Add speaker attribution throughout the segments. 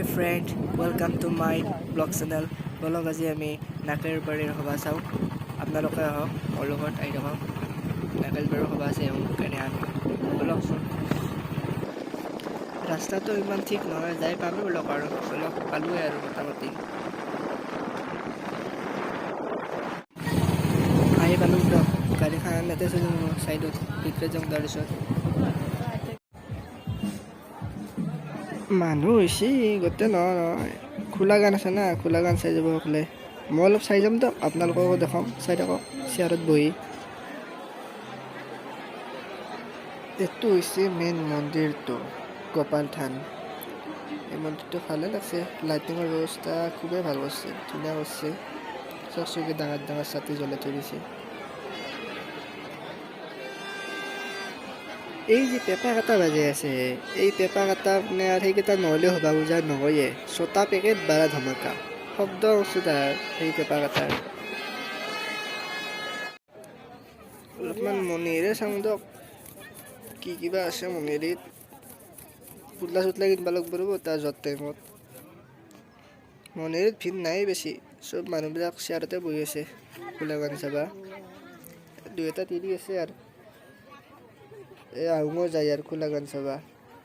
Speaker 1: Hi friend, welcome to my vlog channel. বলক, আজি আমি নাকেৰবাৰীৰ সভা চাওঁ। আপোনালোকে আহক, মোৰ লগত আহি থাকক। নাকেৰবাৰীৰ সভা আছে, সেইকাৰণে আমি ব'লকচোন। ৰাস্তাটো ইমান ঠিক নহয়, যাই পামেই ব'লক। আৰু ব'লক, পালোঁৱে আৰু মোটামুটি আহি পালোঁ দিয়ক। গাড়ীখন ইয়াতে চলিব, ছাইডত ভিতৰত যাম। তাৰপিছত মানুহ হৈছে গোটেই, নহয় নহয়, খোলা গান আছে না, খোলা গান চাই যাব সকলে। মই অলপ চাই যাম দিয়ক, আপোনালোককো দেখাম। চাই থাকক চেয়াৰত বহি। এইটো হৈছে মেইন মন্দিৰটো, গোপাল থান। এই মন্দিৰটো ভালে লাগছে। লাইটিঙৰ ব্যৱস্থা খুবেই ভাল কৰিছে, ধুনীয়া কৰিছে। চকচকী ডাঙৰ ডাঙৰ ছাতি জ্বলাই থৈ দিছে। এই যে পেঁপা কেইটা বাজি আছে, এই পেঁপা কেইটা মানে আৰু সেইকেইটা নহ'লে সভা পূজা নহয়ে। ছটা পেকেট বাৰা ধমাকা শব্দ আছে তাৰ সেই পেঁপা কেইটাৰ। অলপমান মণিৰে চাওঁ দিয়ক, কি কিবা আছে মণিৰিত। পুতলা চুতলা কিনিব লাগব ৰ'ব। তাৰ যোৱাৰ টাইমত মণিৰিত ভিৰ নাই বেছি। চব মানুহবিলাক চেয়াৰতে বহি আছে খোলা গান চাবা। দুই এটা তিৰি আছে আৰু এই আহোমো যায় আৰু খোলা গান চাবা।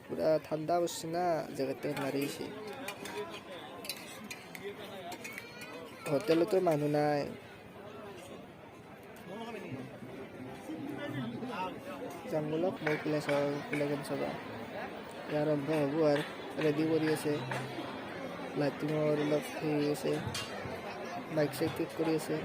Speaker 1: পুৰা ঠাণ্ডা পৰছে না, জেকেট টেকেট মাৰি আহিছে। হোটেলতো মানুহ নাই। যাম ব'লক মই খোলা চাব, খোলা গান চাবা। আৰম্ভ হ'ব আৰু ৰেডি কৰি আছে। লাইটিঙৰ অলপ হেৰি আছে, মাইক চাইক ঠিক কৰি আছে।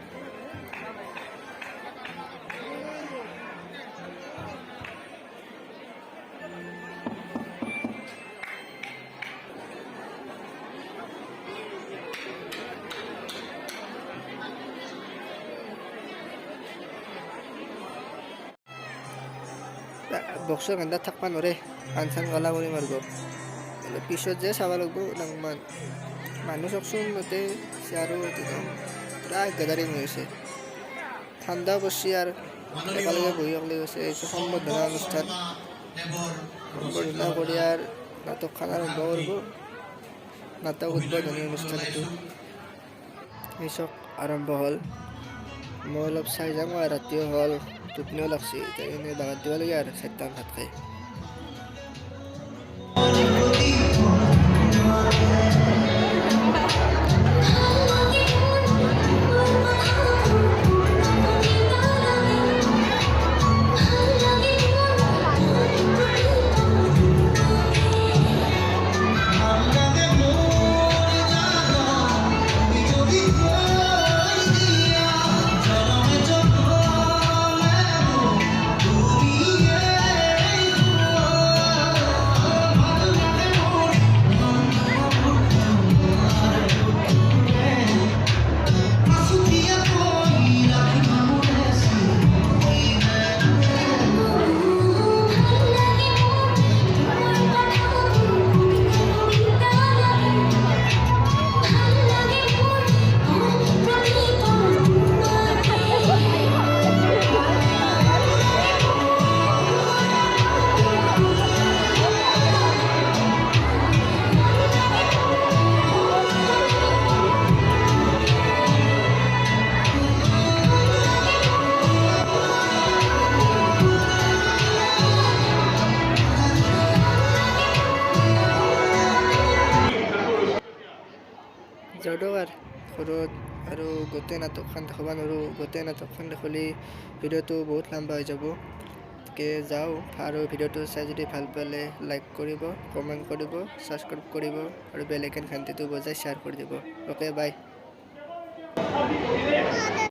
Speaker 1: বক্সৰ আণ্ডাৰত থাকবা নৰে, কাণ চান কালা কৰি মাৰিব। অলপ পিছত যে চাব লাগব নাংমান। মানুহ চাওকচোন, তাতে চেয়াৰো একদম পূৰা গেদাৰিং হৈ আছে। ঠাণ্ডাও পৰছি আৰু একেলগে বহি সকলে গৈছে। এইটো সম্বৰ্ধনা অনুষ্ঠান। সম্বৰ্ধনা কৰি আৰু নাটকখন আৰম্ভ কৰিব। নাটক উদ্বোধনী অনুষ্ঠানটো এই চব আৰম্ভ হ'ল। মই অলপ চাই যাম আৰু ৰাতিও হ'ল, টোপনিও লাগছে। এতিয়া এনেই বাগাৰ দিব লাগে আৰু 4টামান ভাত খাই। যাওঁ দিয়ক আৰু ঘৰত। আৰু গোটেই নাটকখন দেখাব নোৱাৰোঁ। গোটেই নাটকখন দেখালে ভিডিঅ'টো বহুত লম্বা হৈ যাব। গতিকে যাওঁ আৰু ভিডিঅ'টো চাই যদি ভাল পালে লাইক কৰিব, কমেণ্ট কৰিব, ছাবস্ক্ৰাইব কৰিব আৰু বেল আইকন ঘণ্টিটো বজাই শ্বেয়াৰ কৰি দিব। Okay, bye.